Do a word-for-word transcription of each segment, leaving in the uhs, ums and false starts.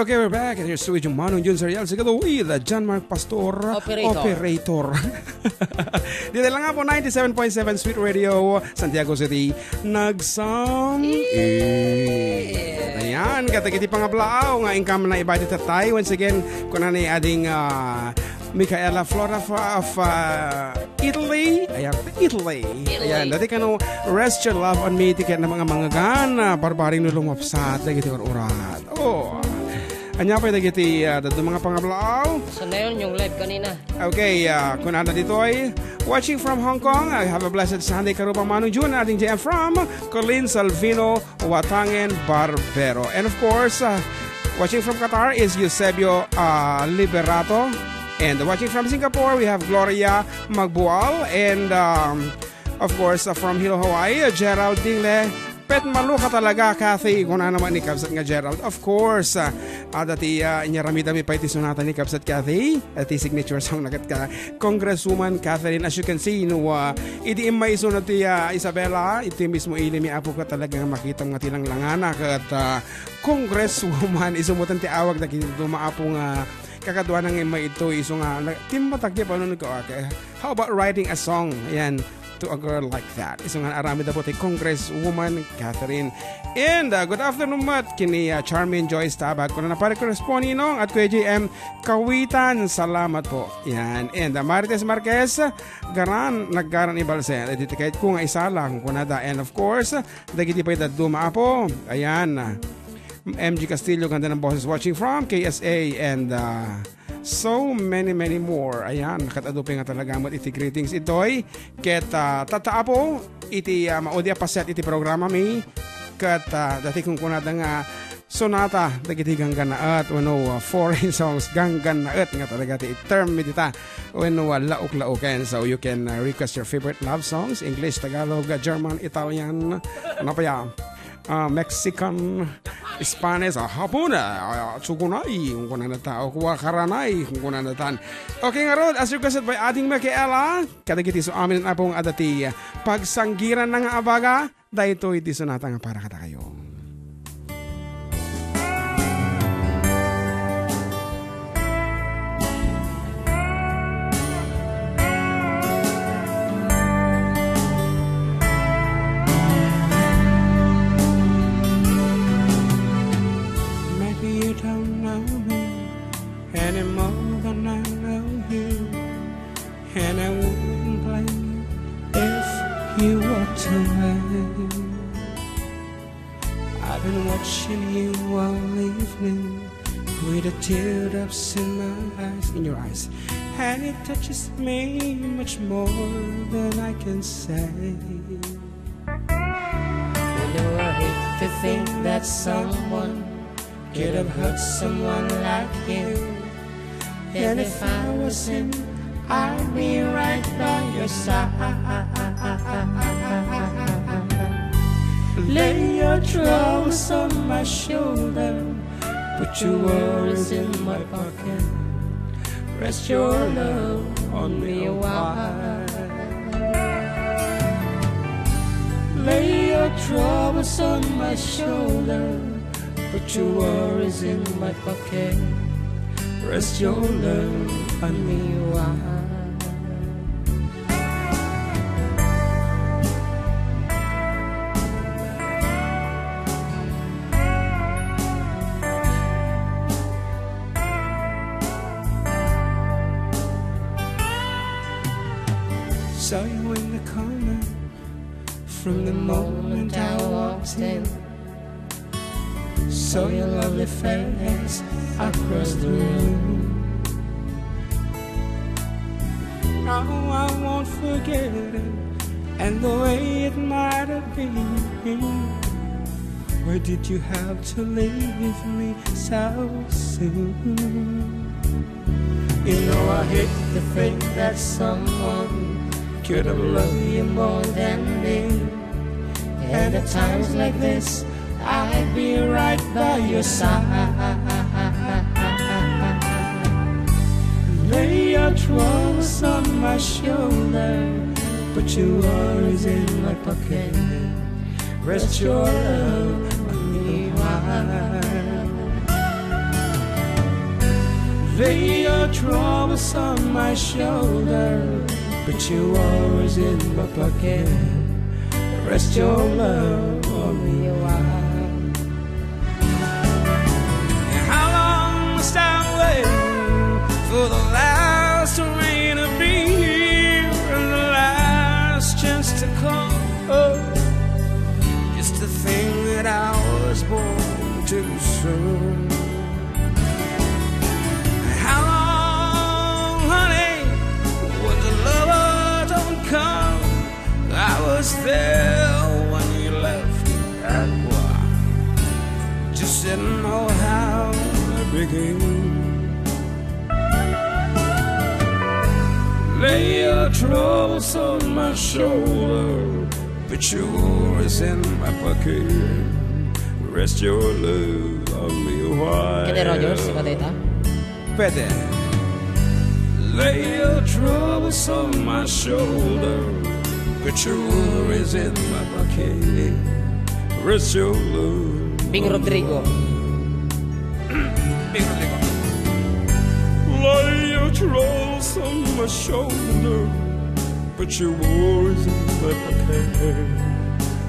Okay, we're back. And here's Sweet Manong Jun Serial Sigado with, uh, John Mark Pastor. Operator. Operator. Dito lang nga po, ninety-seven point seven Sweet Radio, Santiago City. Nagsam-, eh. Ayan, katagiti pangablaaw nga inkam na iba dita tayo. Once again, kuna ni ading, ah, Micaela Flora of, of, ah, Italy. Ayan, Italy. Italy. Ayan, dati kano, "Rest Your Love on Me," ti ket na mga manggan, ah, barbaring no lumapsat, dagiti ur-urat. Oh. Anya pay dagiti, ah, dadduma nga pangablaaw? Saan na yun, yung live kanina? Okay, ah, kuna na ditoy. Watching from Hong Kong, I have a blessed Sunday, Karuba Manong Jun, ading J M from Colin Salvino, Watangen, Barbero. And of course, ah, watching from Qatar is Eusebio, ah, Liberato. And watching from Singapore, we have Gloria Magbual. And, um, of course, uh, from Hilo, Hawaii, uh, Gerald Dingle. Pet maluka talaga, Kathy. Kuna naman ni Kabsat nga Gerald. Of course, uh, adda ti, uh, inyaramidami pay ti sonata ni Kabsat Kathy. Uh, ti signature song na ket ka, Congresswoman Catherine. As you can see, no, uh, idi imma isunod ti, uh, Isabela, iti mismo ili mi apo ka talaga nga makita nga ti langlangana ket, uh, Congresswoman, isu met ti awag dagiti dumaapo nga kakaduana nga imma ito, isu nga, na, timmatak di pa nun ko, okay. How about writing a song? Ayan, to a girl like that. Isu nga aramid po ti Congresswoman Catherine. And, uh, good afternoon met kini, uh, Charmaine Joyce Tabag. Kuna na pare ko responding, no? At Kuya J M Kawitan, salamat po. Yan. And, uh, Marites Marquez, garan, naggaran ibalse. Iti ticket ko nga isala, kung kunada. And of course, dagiti pay dadduma apo. Ayan. M G Castillo, ganda ng boses, watching from K S A, and, uh, so many, many more. Ayan, ket adu pay nga talaga met iti greetings itoy. Ket, ah, tatta apo, iti, ah, maudi a paset iti programa mi. Ket, ah, dati kung kunada nga sonata, dagiti ganggannaet, wenno, ah, foreign songs, ganggannaet nga talaga ti term mi dita, wenno, ah, lauk-lauken. So you can, ah, request your favorite love songs, English, Tagalog, ah, German, Italian, ano pa ya? Ah, Mexican, Spanish, ah, Hapon, ah, ah, Tsugunay, kung kunan na ta, o kuwa Karanay, kung kunan na tan. Okay, ngarud, as requested by Ading Michaela, kadagiti so amin apong adati, pagsanggiran na nga abaga, daytoy ti sonata nga para kadakayo. Maybe you don't know me any more than I know you, and I wouldn't blame you if you walked away. I've been watching you all evening with the teardrops in my eyes, in your eyes, and it touches me much more than I can say. You know I hate to think that someone could have hurt someone like you. And if I was him, I'd be right by your side. Lay your troubles on my shoulder, put your worries in my pocket. Rest your love on me a while. Lay your troubles on my shoulder, put your worries in my pocket. Rest your love on me a while. Saw you in the corner from the moment I walked in. Saw your lovely face across the room. Now I won't forget it, and the way it might have been. Why did you have to leave me so soon? You know I hate to think that someone could have loved you more than me. And at times like this, I'd be right by your side. Lay your troubles on my shoulder, put your worries in my pocket. Rest your love on me a while. Lay your troubles on my shoulder, put your worries in my pocket. Rest your love on me. How long must I wait for the last rain to be here and the last chance to come? It's the thing that I was born too soon. How long, honey, would the lover don't come? I was there when you left. Just didn't know how to begin. Lay your troubles on my shoulder, put your worries in my pocket. Rest your love on me a while. Kenny Rogers, sikat ita? Pwede. Lay your troubles on my shoulder, put your worries in my pocket. Rest your love. Bing Rodrigo. Bing Rodrigo. Lay your troubles on my shoulder, put your worries in my pocket.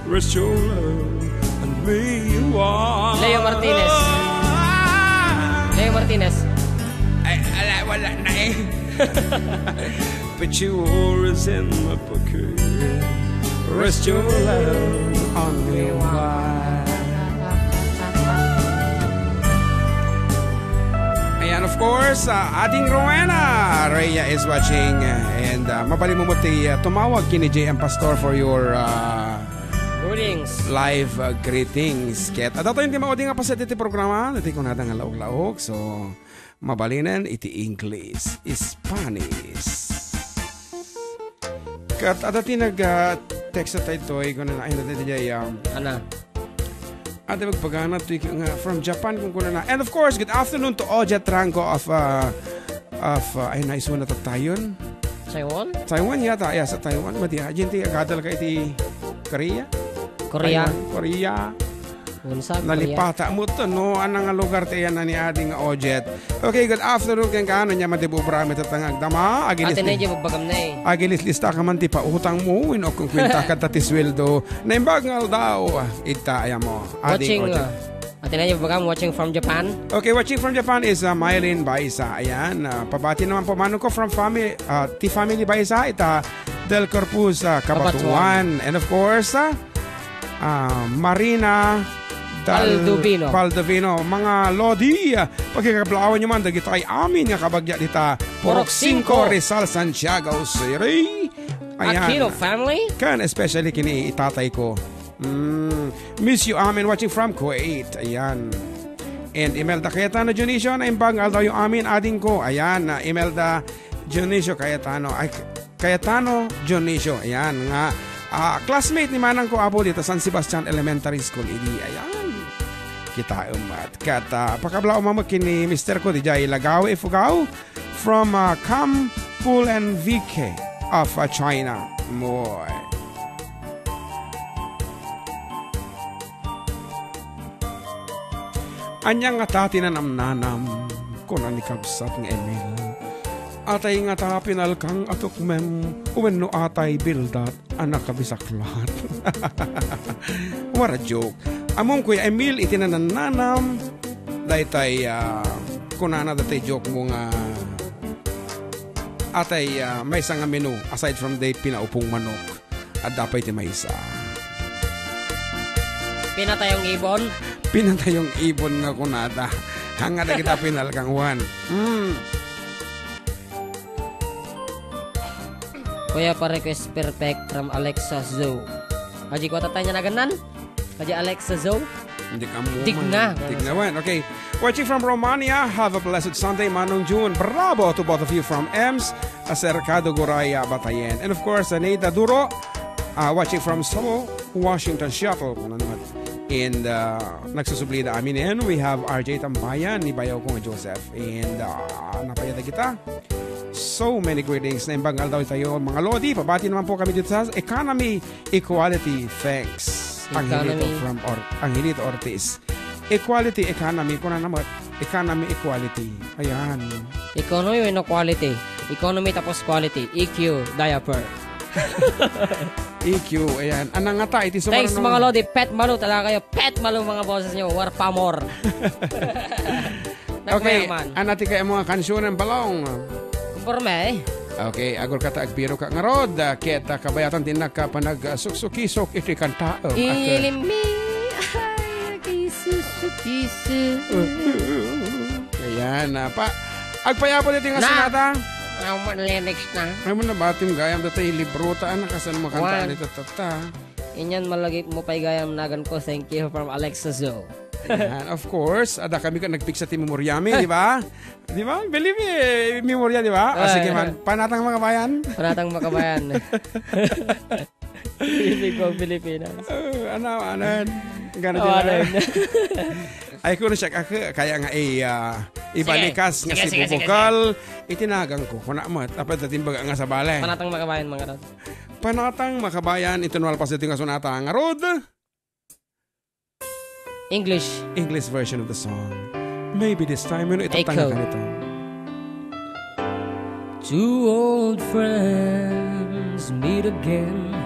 Rest your love on me a while. Leo Martinez. Leo Martinez. Ay, ala, wala na eh. Put your worries in my pocket. Rest your love on me a while. Ayan, of course, uh, Ading Rowena Rhea is watching, uh, and, uh, mabalinmo met ti, uh, tumawag ken ni J M Pastor for your, uh, greetings. Live, uh, greetings. Ket adda tayo ti maudi nga paset iti programa, iti kunada nga laog-laog. So, mabalinen iti English, Spanish. Ket adda ti nag, ah, text ta ditoy, kunana, ay, daydiay, um, Ana. Adda magbagana to nga from Japan, kunkunana. And of course, good afternoon to Ojet Rango of, uh, of, uh, ay, naisuna ta Taiwan. Taiwan? Taiwan yata, yes, Taiwan. Madi, agin ti agadal ka iti Korea? Korea. Taiwan, Korea. Unsa, Korea? Nalipata mo to, no? Anang nga lugar ti yan ni Ading Ojet? Okay, good afternoon, ken kaano niya madi bubra mi tatangag dama? Agilis Ate Nay, di bagbagam na eh. Agilis lista ka man ti pautang mo, wenno kung kwenta ka ta ti sweldo. Naimbag nga aldaw, ita, ayan mo. Ading Watching, Ojet. Uh, Ate Nay, di bagbagam, watching from Japan. Okay, watching from Japan is, uh, Mylene Baisa. Ayan, uh, pabati naman po, manong ko from family, uh, ti family Baisa, ita Del Corpus, uh, Kabatuan. Kabatuan. And of course, uh, ah, Marina Dal-, Baldovino. Baldovino. Mga lodi, ah, pakikablawan nyo man dagitay amin nga kabagya dita Purok Purok Singko, Singko. Rizal, Santiago City. Ayan. Aquino family? Ken especially kini itatay ko. Mm, miss you, amin, watching from Kuwait. Ayan. And Imelda Cayetano Dionisio, naimbag nga aldaw yo amin, ading ko. Ayan, ah, Imelda Dionisio Cayetano. Ay, Cayetano Dionisio, ayan, nga, ah, classmate ni manang ko, Apo, dita San Sebastian Elementary School idi, ayan. Kitaem met. Ket, ah, pakablaw mamek ken ni mister ko, dijay Lagawi, Ifugao, from, ah, Kam Pulen Vike of, ah, China. Moy. Ania ngata ti nanamnanam, kuna ni kabsat nga Emil. Atay ngata pinalkang a tukmem, wenno atay bildat a nakabisaklat? What a joke. Ammom, Kuya Emil, iti nanamnanam, daytay, ah, kunana daytay joke mo nga atay, ah, maysa nga menu aside from the pinaupong manok. Adda pay ti maysa. Pinatayong ibon? Pinatayong ibon nga kunada. Hanga dagita pinalkang, Juan. Mm. Kuya, pa-request perfect from Alexa Zo. Aji ko tatay niya nagannan? Aji Alexa Zo? Hindi ka mo Digna. Man. Digna, Juan. Okay. Watching from Romania, have a blessed Sunday, Manong June. Bravo to both of you from Ems, Acercado, Goraya, Batayen. And of course, uh, Neda Duro, uh, watching from Seoul, Washington, Seattle. Ano naman? And, uh, nagsusublida amin. And we have R J Tambayan, ni bayaw ko nga Joseph. And, uh, napayada kita. So many greetings. Naimbag nga aldaw tayo, mga lodi. Pabati naman po kami dito sa economy equality. Thanks. Angelito Economy. From Or-, Angelito Ortiz. Equality, economy, kuna na mo, economy, equality. Ayan. Economy wenno quality? Economy tapos quality. E Q diaper. E Q, ayan. Anang ngata, iti sumar Thanks, no? Mga lodi. Pet Malu talaga kayo. Pet Malu, mga boses nyo. War pa more. Okay, Nagmayaman. Ana ti kaya mga kansyunan, Balong? Kumporme, eh. Okay, agor ka ta agbiro ka ngarod, ah, ket, ah, kabayatan din nagkapanag, ah, suksukisok iti kanta, oh, ak- Ilim mi, ay, kisusukisu. Ayan, ah, pa, agpayapo dito nga Na. Sunata. Ang mga lyrics na. Ay mo na ba, tim gayam, dito yung libro ta, anak, kasan mo kanta Wan. Dito, tata. Inyan malagip mo pay gayam nagan ko. Thank you from Alexa Zo. Yan, of course, ada kami ka nagpiksa ti memoryami, di ba? Di ba? Believe me, memorya, di ba? Ah, sige man. Panatang mga bayan. Panatang mga bayan. Believe ko, Pilipinas. Uh, ano, ano? Gana Oh, din ano na. Yun? Ay, kuno siya, ak-, kaya nga, eh, ah, ibalikas Sige. Nga Sige, si sige, sige, Bubukal, sige. Itinagang ko. Kuna mo, tapos dating baga nga sa bale. Panatang mga bayan, mga rod. Panatang makabayan, ito na malpas dito nga sunata nga road. English. English version of the song. Maybe this time, you know, ito Echo. Tanga ka nito. Two old friends meet again,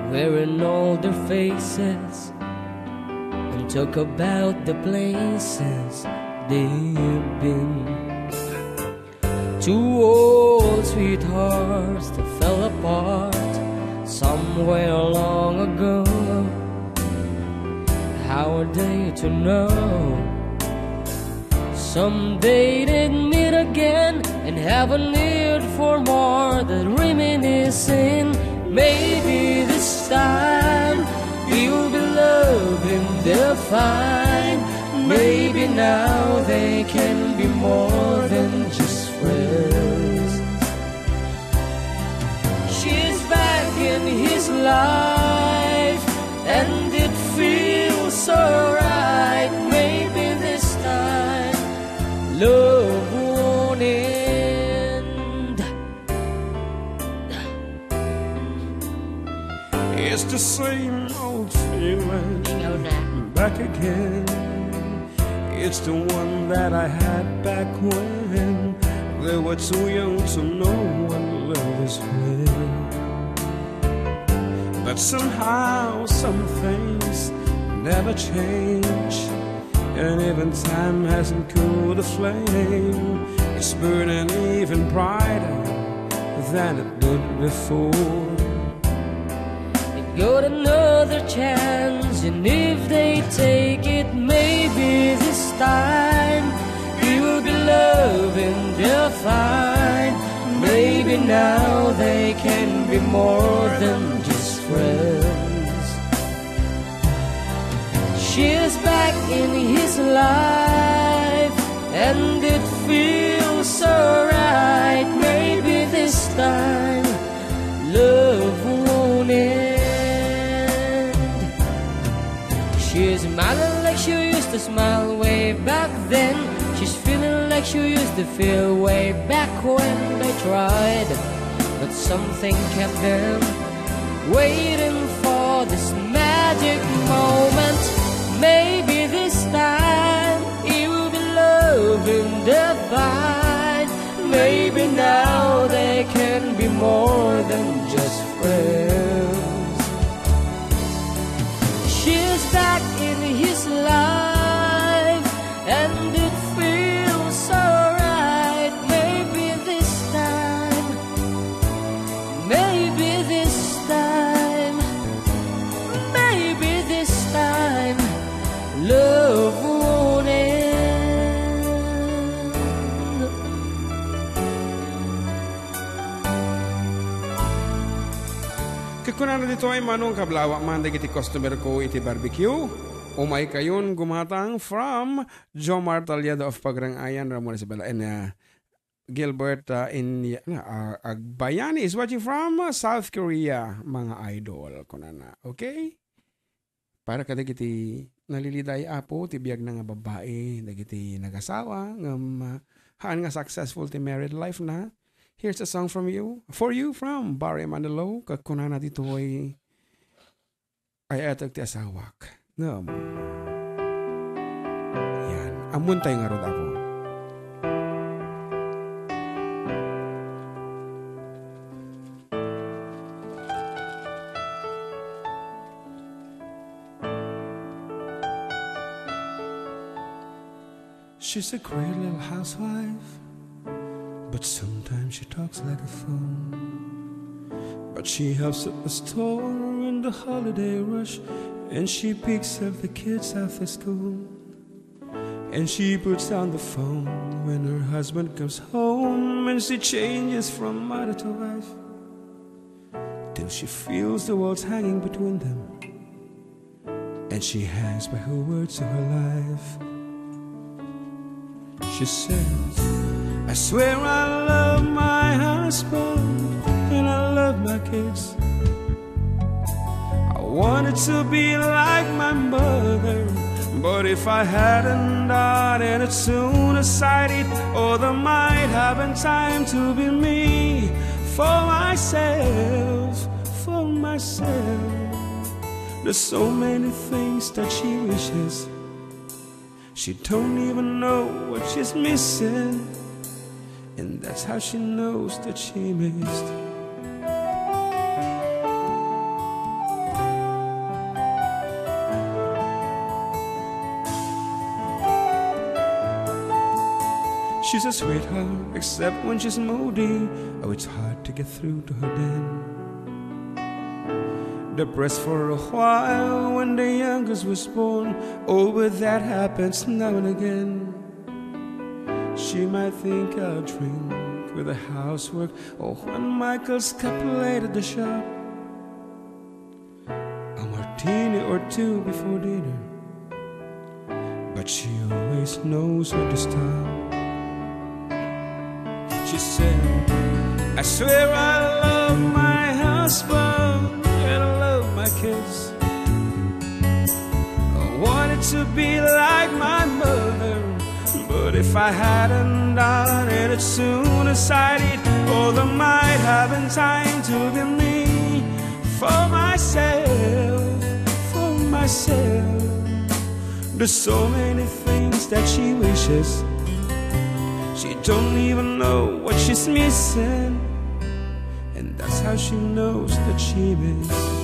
wearing all their faces, and talk about the places they've been. Two old sweethearts that fell apart somewhere long ago. How are they to know? Someday they'd meet again and have a need for more than reminiscing. Maybe this time you'll be loving their fine. Maybe now they can be more than just friends. She's back in his life, and it feels so right. Maybe this time love won't end. It's the same old feeling Ikaw na. Back again. It's the one that I had back when we were too young to know what love is when. But somehow some things never change. And even time hasn't cooled the flame. It's burning even brighter than it did before. They got another chance, and if they take it, maybe this time we will be loving their fine. Maybe now they can be more than just friends. She's back in his life, and it feels so right. Maybe this time love won't end. She's smiling like she used to smile way back then. She's feeling like she used to feel way back when they tried, but something kept them waiting for this magic moment. Maybe this time you'll be loving divine. Maybe now they can be more than just friends. She's back in his life, and it feels so right. Maybe this time, maybe this time, maybe this time, love won't end. Ket kunana ditoy, Manong, kablawa man dagiti customer ko iti barbecue. Umay kayon gumatang from Jomar Taliado of Pagrangayan, Ramon Isabela, and, uh, Gilbert, uh, in, uh, Agbayani is watching from, uh, South Korea, mga idol, kunana. Okay? Para kadagiti naliliday, Apo, ti biagna nga babbai, dagiti nagasawa, ngem, ah, haan nga successful ti married life na. Here's a song from you, for you from Barry Manilow, ket kunana ditoy, "Ay-ayatek ti asawak." Ngem, yan. Ammontay ngarud, Apo. She's a great little housewife, but sometimes she talks like a phone. But she helps at the store in the holiday rush, and she picks up the kids after school. And she puts down the phone when her husband comes home, and she changes from mother to wife till she feels the walls hanging between them, and she hangs by her words of her life. She says, "I swear I love my husband and I love my kids. I wanted to be like my mother, but if I hadn't done it as soon as I did, oh, there might have been time to be me for myself, for myself." There's so many things that she wishes. She don't even know what she's missing. And that's how she knows that she missed. She's a sweetheart, except when she's moody. Oh, it's hard to get through to her then. Depressed for a while when the youngest was born. Oh, but that happens now and again. She might think I'll drink with the housework, or when Michael's kept late at the shop. A martini or two before dinner, but she always knows when to stop. She said, "I swear I love my husband and I love my kids. I wanted to be like my mother, but if I hadn't done it as soon as I did, oh, there might have been time to be me for myself, for myself." There's so many things that she wishes. She don't even know what she's missing. And that's how she knows that she missed.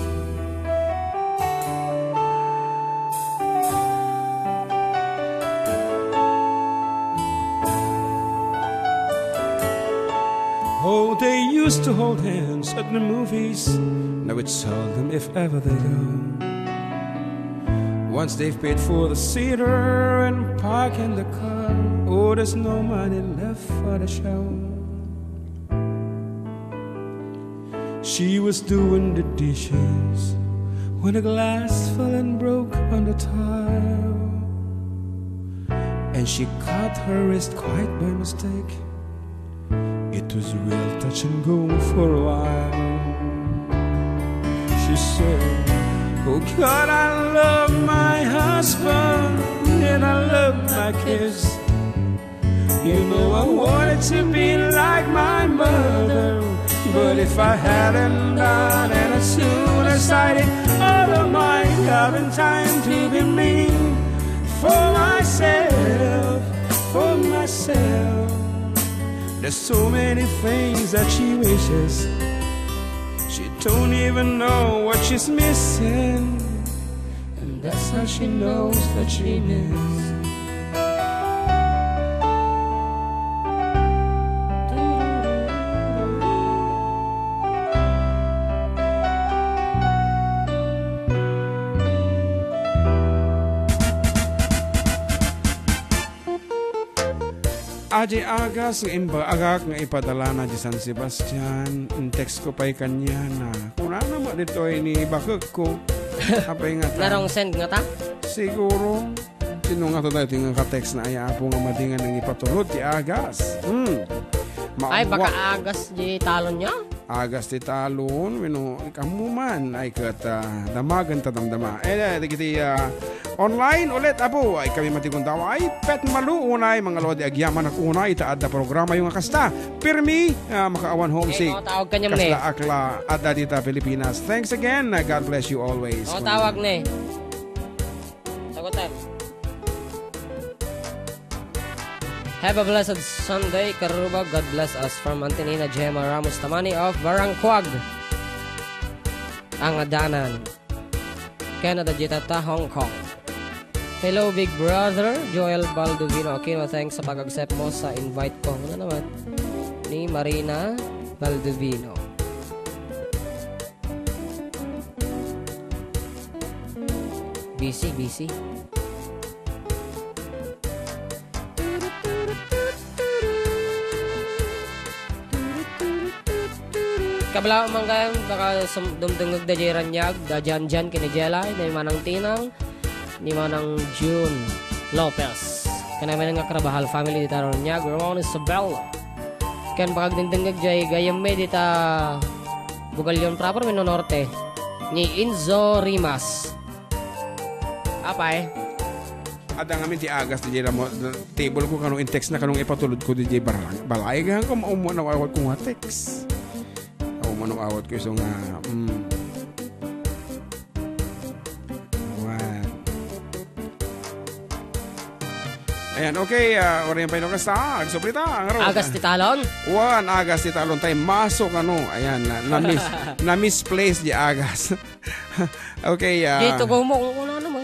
Oh, they used to hold hands at the movies. Now it's seldom if ever they go. Once they've paid for the theater and parking the car, oh, there's no money left for the show. She was doing the dishes when a glass fell and broke on the tile. And she cut her wrist quite by mistake. It was real touch and go for a while. She said, "Oh God, I love my husband and I love my kids. You know I wanted to be like my mother, but if I hadn't done it as soon as I did, all of mine having time to be me for myself, for myself." There's so many things that she wishes. She don't even know what she's missing. And that's how she knows that she missed. Adiay agas nga imbaagak nga ipadalana di San Sebastian, in-text ko pay kaniana. Kunana met ditoy ni bakekko. Apay ngata? Narong send ngata? Siguro. Sino ngata daytoy nga ka-text na aya, Apo, nga madi nga nangipatulod ti agas? Hmm. Ay, baka agas di talon niya? Agas ti talon, wenno, ammo man, ay ket, ah, damagen ta damdama. Eh, dagiti, ah, online ulit, Apo, ay kami matigundaw, ay, Pet Malu, unay, mga lodi, agyamanak unay, ta adda programayo nga kasta. Pirmi, ah, makaawan homesick. Eh, no, tawag ka niya, ne. Kasla akla, adda dita Pilipinas. Thanks again. God bless you always. No, tawag, ne. Sagutan. Have a blessed Sunday, Karubag. God bless us from Antenina, Gemma Ramos Tamani of Barangquag, Angadanan, Canada, dita ta Hong Kong. Hello, Big Brother Joel Baldovino Aquino. Thanks sa pag-accept mo sa invite ko. Ano naman? Ni Marina Baldovino. Busy, busy. Kabla man gayam, baka sum-, dumdengngeg da jay raniag, da Jan Jan ken ni Jelay, da ni Manang Tinang, ni Manang June Lopez. Ken amin nga Carvajal family dita raniag, Ramon Isabel. Ken baka agdengdengngeg jay gayyemmi dita Bugalyon proper wenno Norte. Ni Enzo Rimas. Apay? Adda ngamin ti agas diay ramo-, table ko kano in-text na kano ipatulod ko diay barang-, balay. Kaya ko maumano awat ko nga text. Maumano awat ko iso nga, mm. Awan. Ayan, okay, ah, oriyan pa ino kasta, agsubrita, ang araw. Agas ti talon? Wan, agas ti talon, tay maso kano. Ayan, na, na-mis-, na-misplace di agas. Okay, ah. Dito ko mo kung ano mo.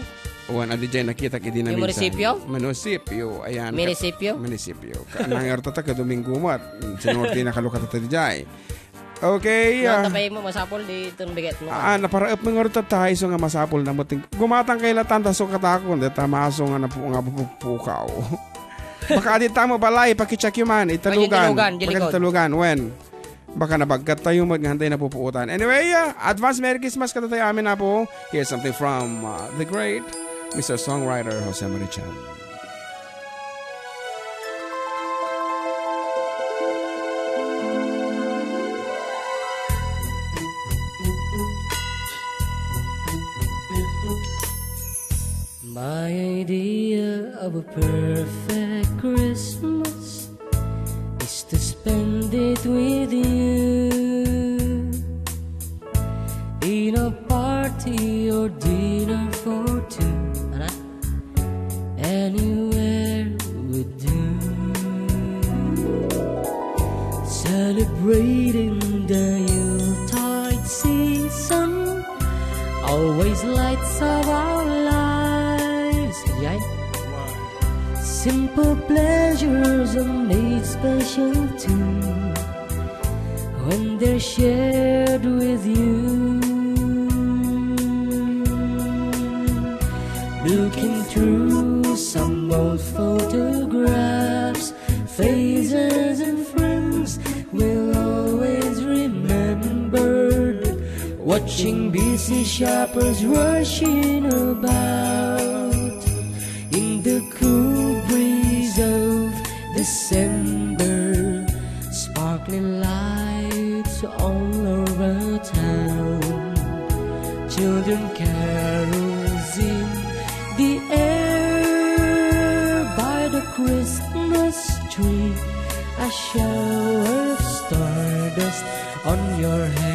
Wan, adi dyan, nakita ki di na Yung minsan. Munisipyo? Munisipyo, ayan. Munisipyo? Munisipyo. Ka-, nangyarta ta ka Domingo mat. Sinorte na kalukata ta di dyan. Okay, Yung ah. Tabay mo, masapol di itong bigat mo. Ah, naparaep mo nga rutap tayo, so nga masapol na mo ting-, gumatang kay Latan, ta so katakon, di ta maso nga napu-, nga pupukaw. Baka di ta mo balay, pakicheck yung man, italugan. Pakicheck talugan, Pakicheck talugan, when? Baka nabagkat tayo mo, nga hantay napupuutan. Anyway, ah, advance Merry Christmas kada tayo amin na po. Here's something from, ah, the great Mister Songwriter Jose Marichan. My idea of a perfect Christmas is to spend it with you in a party or dinner for two. Ano? Anywhere would do. Celebrating the Yuletide season always lights up our lives. Yay. Simple pleasures are made special too when they're shared with you. Looking through some old photographs, faces and friends we'll always remember. Watching busy shoppers rushing about in the cool breeze of December, sparkling lights all over town. Children carols in the air by the Christmas tree, a shower of stardust on your head.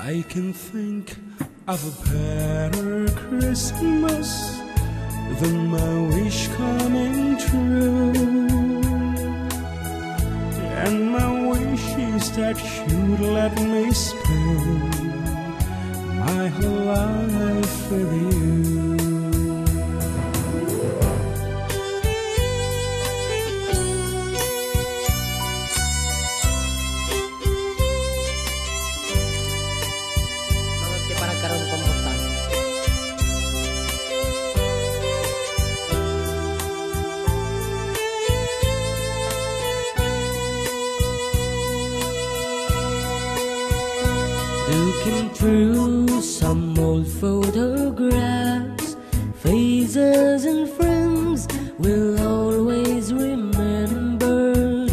I can think of a better Christmas than my wish coming true. And my wish is that you'd let me spend my whole life with you. Mga ti panagkaroon ng pambutan. Looking through some old photographs, faces and friends we'll always remember.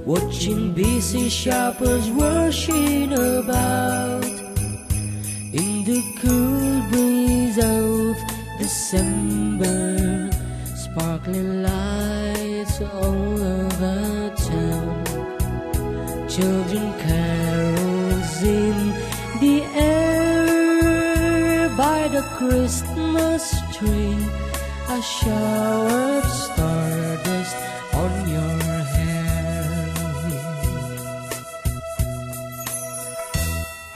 Watching busy shoppers rushing about in the cool breeze of December. Sparkling lights all over town. Children carols in the air by the Christmas tree. A shower of stardust on your head.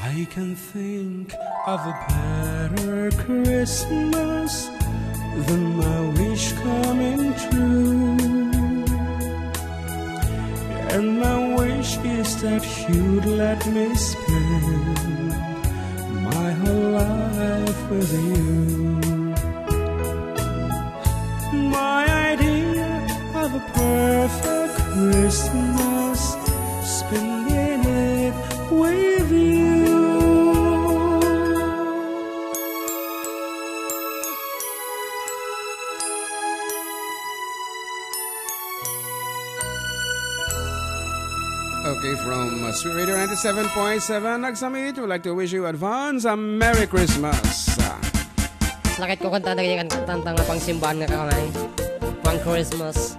I I can think of a better Christmas than my wish coming true. And my wish is that you'd let me spend my whole life with you. My idea of a perfect Christmas, spending it with you. Okay, from uh, Sweet Radio ninety-seven point seven Nagsami, we'd like to wish you advance a Merry Christmas. Ah, Lakay ko kanta na ganyan, kanta nga pangsimbahan nga kamay. Pang Christmas.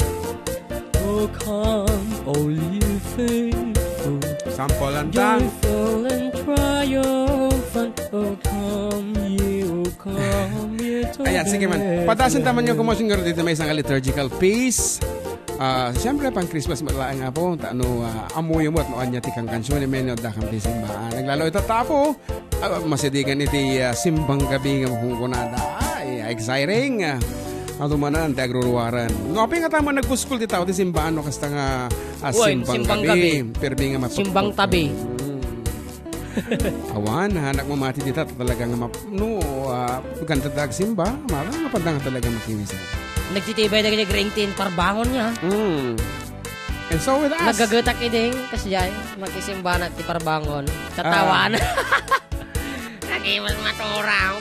Oh, come, all ye faithful, Sample lang ta. Joyful and triumphant. Oh, come ye, oh, come ye to Ayan, sige man. Bethlehem. Padasin taman yung kumasin nga dito may isang liturgical piece. Ah, siyempre, pang Christmas mo lang nga po. Ta-, ano, ah, amuyo mo at no anya ti kang kansyone, men, no, dakam ti simbahan. Naglalo ita tapo. Ah, masidigan iti, ah, simbang gabi nga makungkunada. Ay, exciting. Ah, adumanan, ti agruruaran. No, apay nga tama nagbuskol ti tao ti simbaan, no, kasta nga, ah, Uy, simbang simbang gabi. gabi. Pirmi nga mapagpag- Simbang tabi. Mm. Awan, anak mo mati dita, talaga nga map-, no, ah, ganda ta agsimba, mara, mapanda nga talaga makiwisan. Nagtitibay na ganyan, green tin, parbangon niya. Mm. And so with us. Nagagatak iding, kasi ay, makisimbana ti parbangon. Katawan. Ah. Nagiwas maturaw.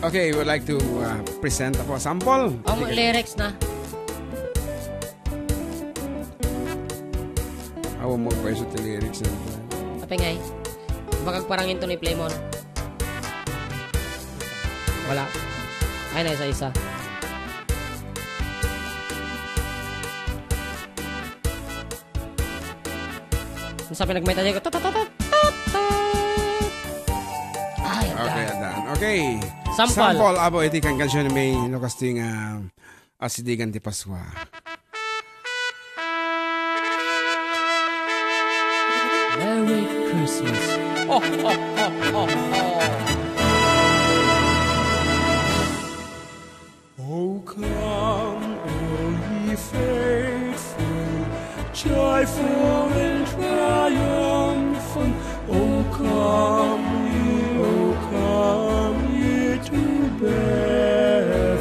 Okay, we would like to, uh, present a sample. Ang lyrics na. Awan mo pa iso ti lyrics na ito. Apay ngay? Baka parang ito ni Playmon. Wala. Ay, na isa-isa. Ang sabi nagmay tayo, tut, tut, tut, tut, tut. Ay, ang Okay, daan. Adan. Okay. Sample. Sample, abo, iti kan kansion may no casting, ah, asidigan ti Pascua. Merry Christmas. Oh, oh, oh, oh, oh. Oh, come, all ye faithful, joyful and triumphant. Oh, come ye, oh, come ye to Bethlehem.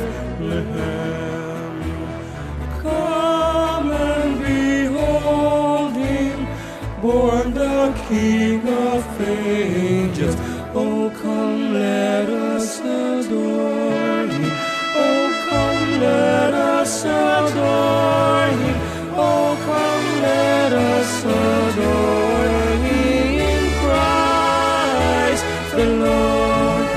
Come and behold him, born the King of ages. Oh, come, let us adore him. Oh, come, let us adore him. Oh, come, let us adore him in Christ the Lord.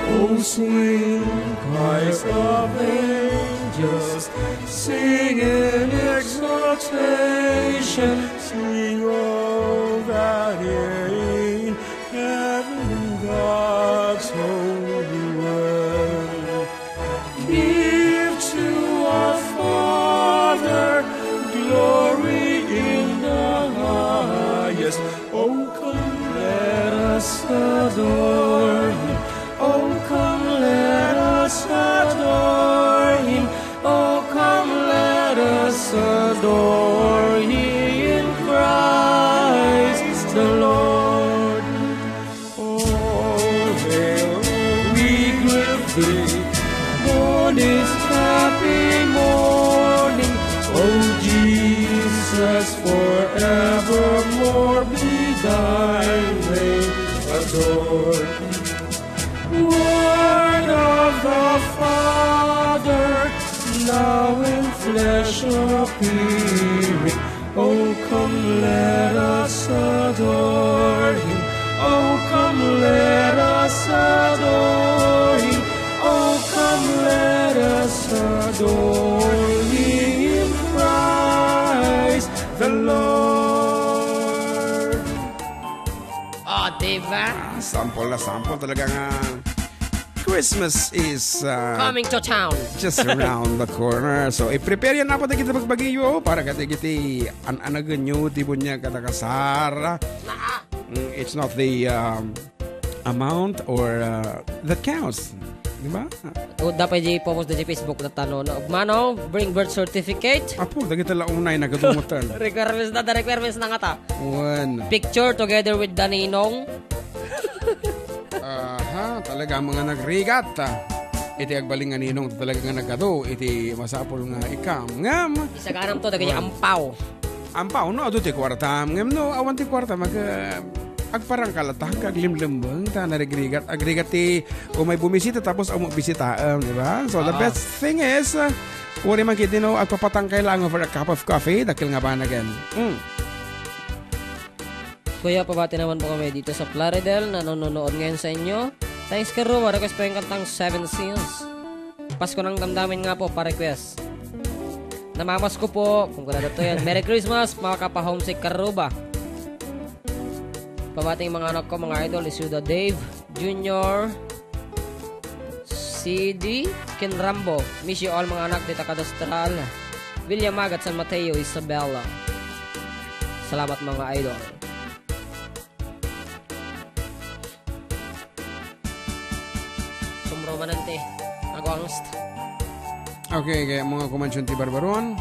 Oh, sing, choirs of angels, sing in exaltation, sing all that hear in heaven, God's holy word. Give to our Father glory in the highest. Oh, come, let us adore him. Oh, come, let us adore him. Oh, come, let us adore him, Christ the Lord. Oh, hail, we give thee, morning's happy morning. Oh, Jesus, forevermore be thy name adored. Word of the Father, now in flesh appearing. Oh, come, let us adore him. Oh, come, let us adore him. Oh, come, let us adore him, Christ the Lord. Oh, diba? Ah, sample na sample talaga nga. Christmas is, uh, Coming to town. Just around the corner. So, i-prepare yan apo dagiti bagbagiyo para kadagiti an-anagenyo ti bunya kada kasar. Mm, it's not the, um, amount or, uh, that counts. Di ba? O, dapat di post di Facebook na tano. No? Manong, bring birth certificate. Apo, dagiti la unay nagatungutan. Requirements na, the requirements na nga ta. One. Picture together with the ninong. Aha, talaga mga nagrigat. Iti agbalin nga ninong talaga nga nagadu iti masapul nga ikam. Ngam. Isaganam to, dagiti ampaw. Ampaw, no, adu ti kuartam. Ngam, no, awan ti kuarta, mag, uh, agparangkal ta, aglimlembeng, ta narigrigat. Agrigat ti, umay bumisita, tapos amo bisitaem, di ba? So, the best thing is, uh, uri man kiti, no, agpapatangkay lang over a cup of coffee, dakkel nga banag. Mm. Kuya, pabati naman po kami dito sa Plaridel na nanonood ngayon sa inyo. Thanks, Karo. Request po yung kantang Seven Seals. Pasko ng Damdamin nga po, pa-request. Namamas ko po. Kung wala na to yan. Merry Christmas, mga kapa-homesick Karuba. Pabating mga anak ko, mga idol, Isuda Dave, Junior, C D, Ken Rambo. Miss you all, mga anak, dita Cadastral. Villamagat, San Mateo, Isabela. Salamat, mga idol. Sumro manante. Ago angst. Okay, kaya mga kumansyon ti Barbaron.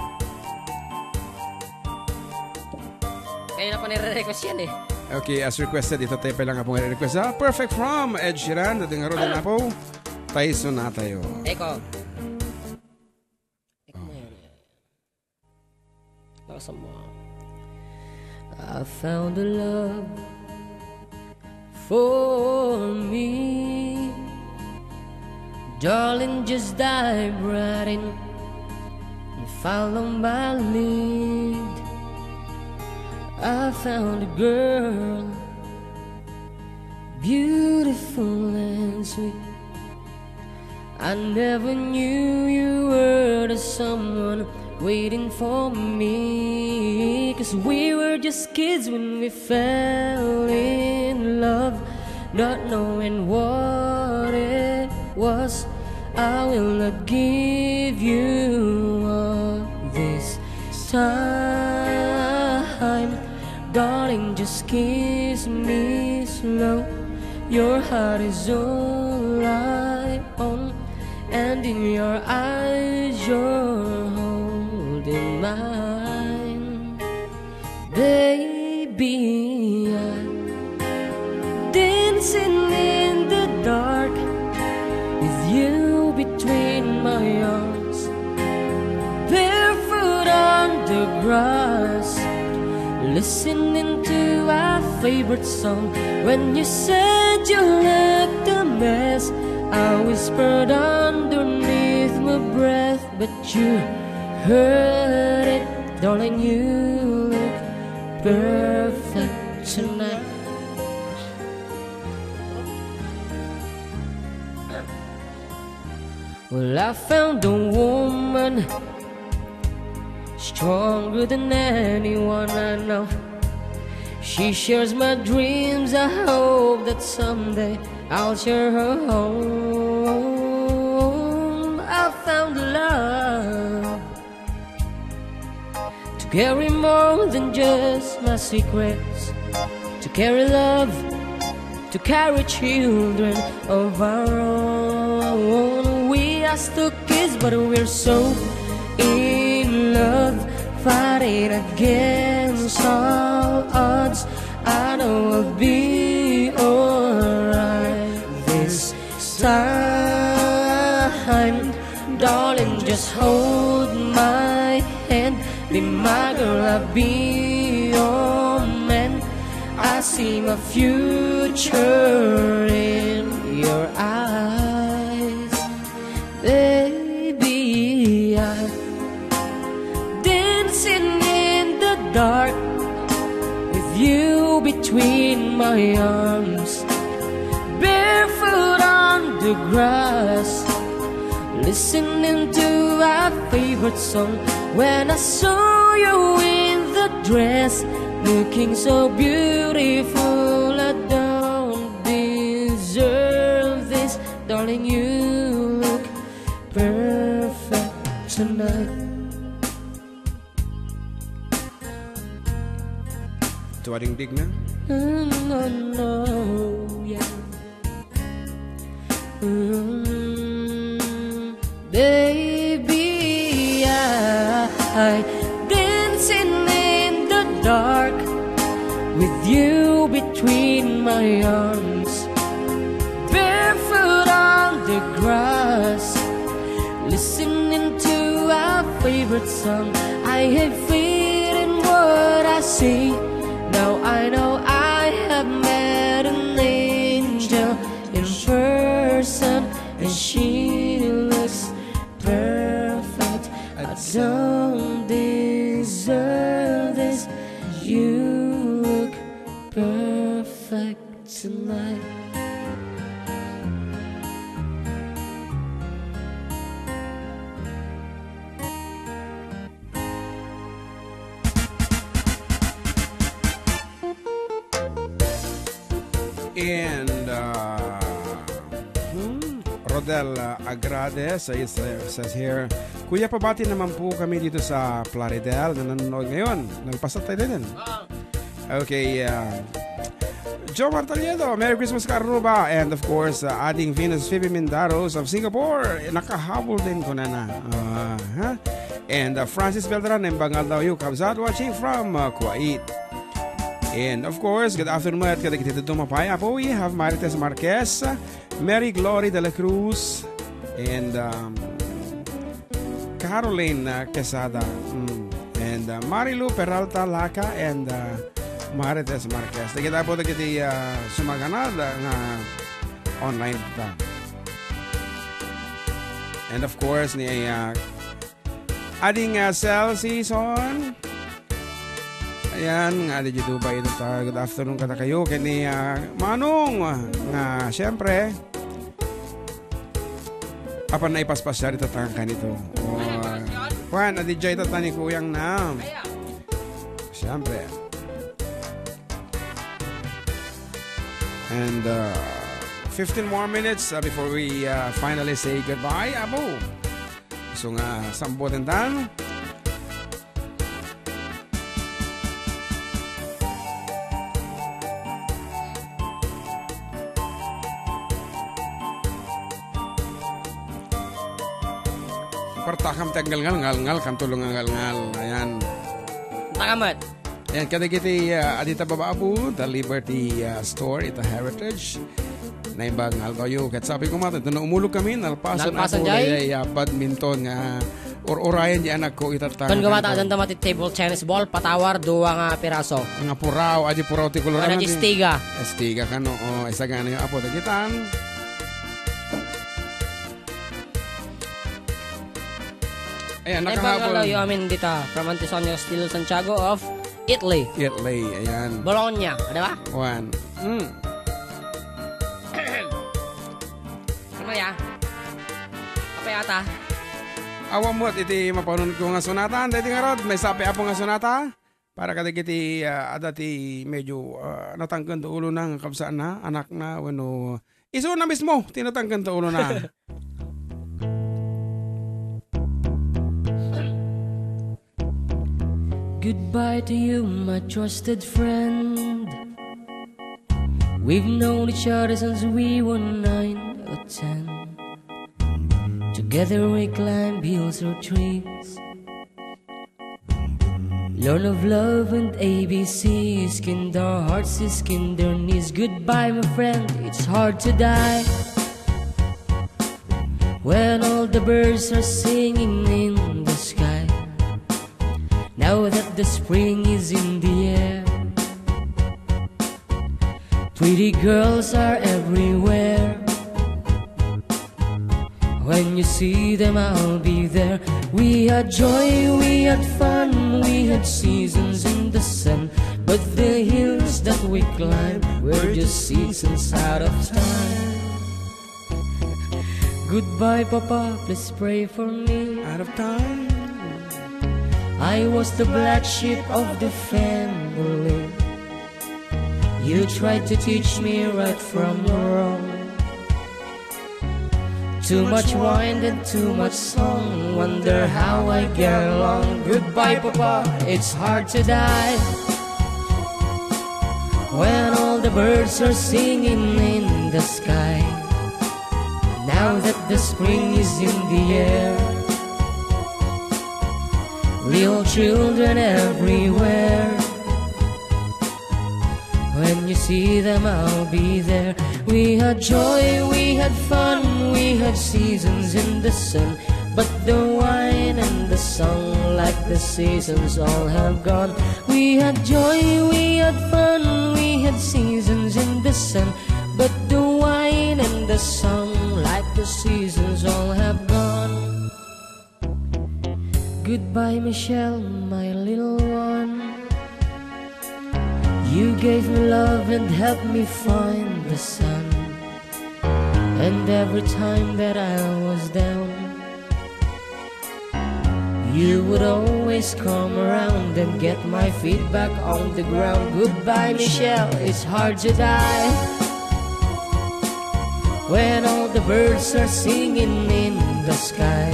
Kaya na pa nire-request yan eh. Okay, as requested, ito tayo lang nga pong request. Ah, perfect from Ed Sheeran. Dating nga rin na po. Tayo sunatayo. Eko. Lakas mo. I found a love for me. Darling, just dive right in and follow my lead. I found a girl, beautiful and sweet. I never knew you were the someone waiting for me. 'Cause we were just kids when we fell in love, not knowing what it was. I will not give you up this time. Darling, just kiss me slow. Your heart is all I own, and in your eyes, you're holding mine. Baby, I'm dancing in the dark with you between my arms, barefoot on the grass, listening to our favorite song. When you said you looked a mess, I whispered underneath my breath, but you heard it, darling. You look perfect tonight. Well, I found a woman stronger than anyone I know. She shares my dreams. I hope that someday I'll share her home. I found love to carry more than just my secrets, to carry love, to carry children of our own. We are still kids, but we're so in love, fighting against all odds. I know I'll be alright this time. Darling, just hold my hand. Be my girl, I'll be your man. I see my future in your eyes. Baby, I'm dancing in the dark with you between my arms, barefoot on the grass, listening to our favorite song. When I saw you in the dress, looking so beautiful, I don't deserve this. Darling, you look perfect tonight. Tuwa dingding na. Mm, no, no, yeah. Mm, baby, I, I dancing in the dark with you between my arms, barefoot on the grass, listening to our favorite song. I have faith in what I see. Now I know I have met an angel in person, and she looks perfect. I don't deserve this. You look perfect tonight. And, uh, hmm, Rodel, uh, Agrade says, uh, says here, "Kuya, pabati naman po kami dito sa Plaridel na nanonood ngayon." Nagpasat tayo din. Okay, uh, Joe Martaliendo, "Merry Christmas, Karuba." And of course, uh, Ading Venus Phoebe Mindaros of Singapore, eh, nakahabol din ko na na. Uh, ha? And, uh, Francis Beltran, "Naimbag nga aldawyo, kabsat, watching from, uh, Kuwait." And of course, good afternoon met kadagiti dadduma pay, Apo. We have Marites Marquez, Mary Glory de la Cruz, and, um, Caroline, uh, Quesada, mm, and, uh, Marilu Peralta Laca, and, uh, Marites Marquez. Dagiti Apo dagiti, uh, sumaganad, uh, nga online ta. And of course, ni, uh, Ading, ah, Cell Season. Ayan, nga adi Dubai ito ta. Good afternoon kada kayo. Kani, ah, Manong, nga, siyempre, apan na ipaspas siya dito ta kanito. O, Juan, adi jay ta ni Kuyang na. Siyempre. And, uh, fifteen more minutes, uh, before we, uh, finally say goodbye. Abo. So nga, sambutan dan. Partakam ti aggalngal, ngal, ngal, kanto nga ngal, ngal. Ayan. Takamat. Ayan, kadagiti, ah, adita bababu, the Liberty, ah, Store, ita Heritage. Naimbag nga aldaw yo. Ket sabi ko, mata, ito na umulog kami, nalpasan Nalpasan ako jay? Jay, ah, badminton nga ur-urayan di anak ko, itatta. Kan gumata, adanta mati table tennis ball, patawar, duwa nga piraso. Nga puraw, adi puraw ti kolor, Wala ano di di? Estiga. Estiga, kano, o, isagana yung apo, dagitan. Ayan, Naimbag nga nakahabol. Aldaw yo amin dita, from Antisonia Steel Santiago of Italy. Italy, ayan. Bologna, di ba? One. Mm. Ano ya? Apa yata? Awan mo, iti mapanunod ko nga sonata. Anda iti nga rod, may sapi apo nga sonata. Para kadagiti, ah, adda ti medyo, ah, natangken ti ulona nga kabsatna, anakna, wenno isuna mismo ti natangken ti ulona. Goodbye to you, my trusted friend. We've known each other since we were nine or ten. Together we climb hills or trees. Learn of love and A B Cs, kinda hearts is kinda knees. Goodbye, my friend, it's hard to die when all the birds are singing in the sky. Now that the spring is in the air, pretty girls are everywhere. When you see them, I'll be there. We had joy, we had fun, we had seasons in the sun. But the hills that we climbed were just seasons out of time. Goodbye, Papa, please pray for me. Out of time. I was the black sheep of the family. You tried to teach me right from wrong. Too much wine and too much song. Wonder how I get along. Goodbye, Papa. It's hard to die. When all the birds are singing in the sky. Now that the spring is in the air. Little children everywhere. When you see them, I'll be there. We had joy, we had fun, we had seasons in the sun. But the wine and the song, like the seasons, all have gone. We had joy, we had fun, we had seasons in the sun. But the wine and the song, like the seasons, all have gone. Goodbye, Michelle, my little one. You gave me love and helped me find the sun. And every time that I was down, you would always come around and get my feet back on the ground. Goodbye, Michelle, it's hard to die. When all the birds are singing in the sky.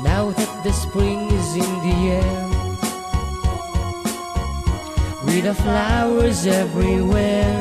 Now that the spring is in the air, with the flowers everywhere,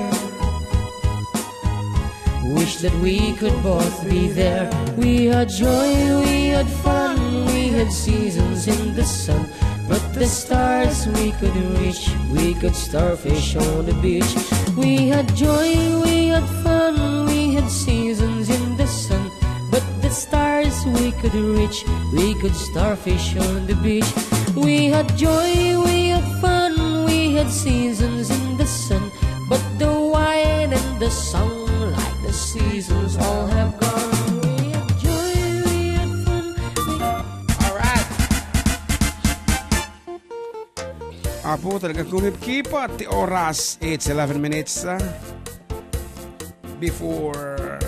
wish that we could both be there. We had joy, we had fun, we had seasons in the sun. But the stars we could reach, we could starfish on the beach. We had joy, we had fun, we had seasons in the sun. But the stars we could reach, we could starfish on the beach. We had joy, we had fun, we had seasons in the sun. But the wine and the song, like the seasons, all have gone. We had joy, we had fun. Alright. Apo, talagang kumipkipat ti oras. It's eleven minutes, ah, before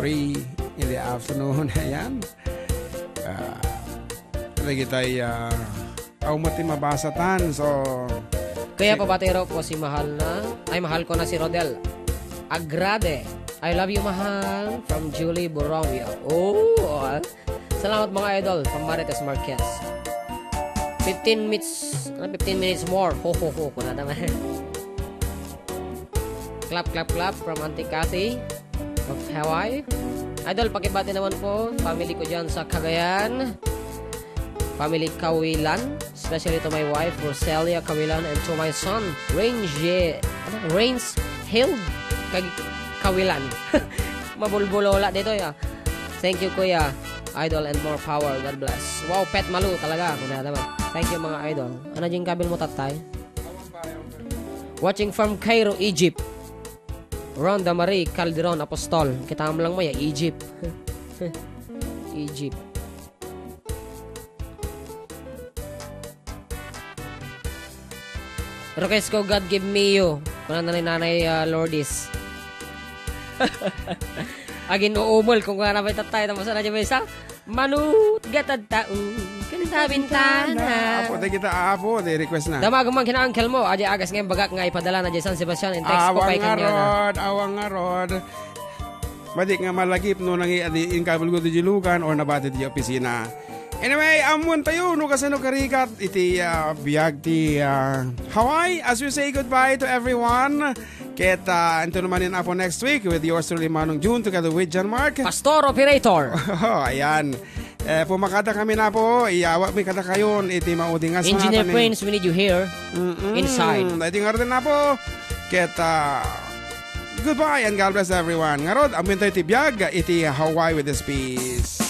three in the afternoon. Ayan. Ah, lagi tayo, ah, aw mo ti mabasa tan. So, Kaya si- pabatero ko si mahal na, ay, mahal ko na si Rodel Agrade. I love you, mahal. From Julie Borromeo. Oh, ah. Salamat, mga idol. From Marites Marquez. Fifteen minutes, ano, fifteen minutes more. Ho, ho, ho. Kuna naman. Clap, clap, clap from Auntie Cathy of Hawaii. Idol, pakibati naman po. Family ko dyan sa Cagayan. Family Kawilan. Especially to my wife, Roselia Kawilan, and to my son, Range, ano, Range Hill Kag-, Kawilan. Mabulbulola dito, ya. Thank you, Kuya. Idol and more power. God bless. Wow, Pet Malu talaga. Kuna naman. Thank you, mga idol. Ano yung kabil mo, tatay? Watching from Cairo, Egypt. Rhonda Marie Calderon Apostol. Kita mo lang mo, ya, Egypt. Egypt. Request ko, "God give me you." Kuna na ni Nanay, ah, Lourdes. Agin-uumol kung kuna na ba tatay, tapos na dyan may isa, "Manut gatad tao, kan sa bintana." Apo, di kita, apo, di request na. Damag man kina uncle mo, aja agas ngayon bagak nga ipadala na dyan San Sebastian, in text ko Awang kay kanya na. Ngarod, awang ngarod. Madi nga malagip no nangi-, adi, inkabulgo ti julugan or nabati ti opisina. Anyway, amuan tayo no kasano karigat iti, ah, biag ti, ah, Hawaii. As we say goodbye to everyone, ket, ah, until naman in Apo next week with yours truly, Manong June, together with John Mark. Pastor Operator. Oh, ayan. Eh, pumakada kami na po, iyawat mi kada kayon iti mauding nga Engineer Prince, we need you here. Mm-mm. Inside. Iti nga rin na po. Ket, ah, goodbye and God bless everyone. Ngarud, amin tayo ti biag iti Hawaii with this peace.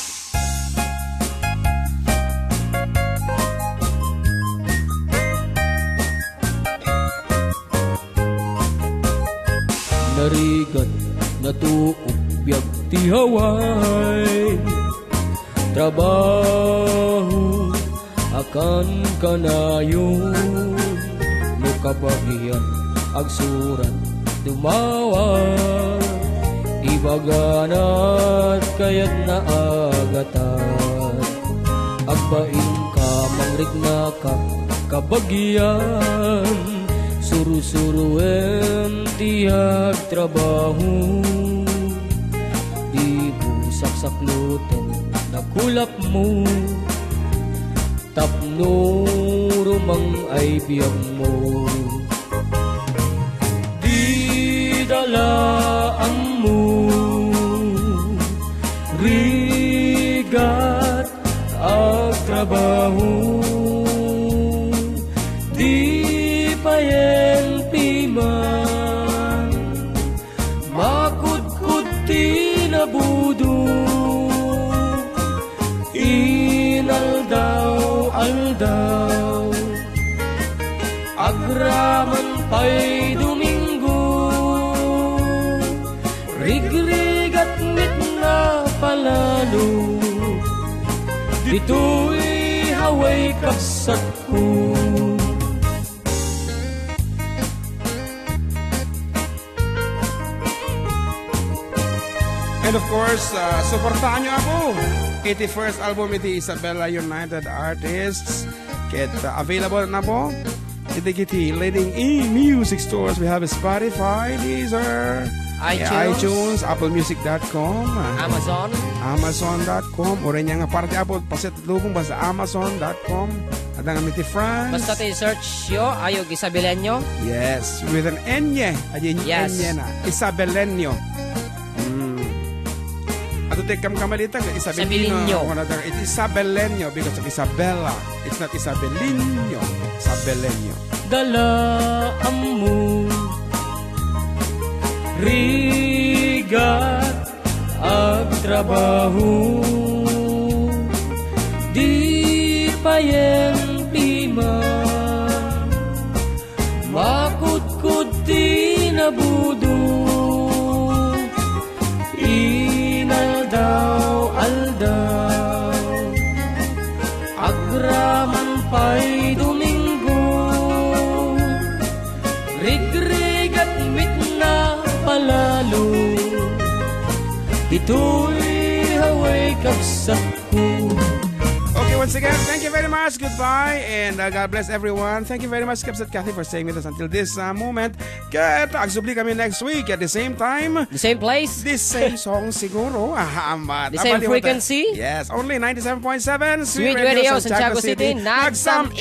Narigat natuok biag ti Hawaii. Trabaho a kankanayon, no kabagian agsurat dumawa, ibaganat kayat na agatat. Agbaing ka, mangrikna ka, kabagian, surusuruem ti agtrabaho. Di Sakloten nakulapmo tapno rumang ay biagmo. Dida la ammo rigat agtrabaho. Di payen piman makudkod ti nabudo. Inaldaw-aldaw, agraman pay Domingo, rigrigat met nga palalo. Ditoy Hawaii, kabsatko. And of course, uh, suportaanyo, Apo. Iti first album iti Isabela United Artists. Ket, uh, available na po iti leading e-music stores. We have Spotify, Deezer, iTunes. iTunes, apple music dot com, uh, Amazon. Amazon dot com. Uray nga parte, Apo, paset lubong basta amazon dot com. Adda nga iti France. Basta ti search yo, ayo Isabeleño. Yes, with an N. Adi, yes. N na. Isabeleño. Mm. Ato ti kamkamali ta, Isabelino. Isabelino. Wala ta, it's Isabeleño because of Isabela. It's not Isabelino. Isabeleño. Dala ammo. Rigat agtrabaho, di payen piman makudkod ti nabudo. Inaldaw-aldaw, agraman pay Domingo, rigrigat met nga palalo. Ditoy Hawaii, kabsatko. Okay, once again, thank you very much. Goodbye, and, uh, God bless everyone. Thank you very much, Kabsat Kathy, for staying with us until this, uh, moment. Ket agsubli kami next week at the same time. The same place. The same song siguro. Ah, amat. The same frequency. Yes, only ninety-seven point seven Sweet Radio, Santiago City. Nagsam-it.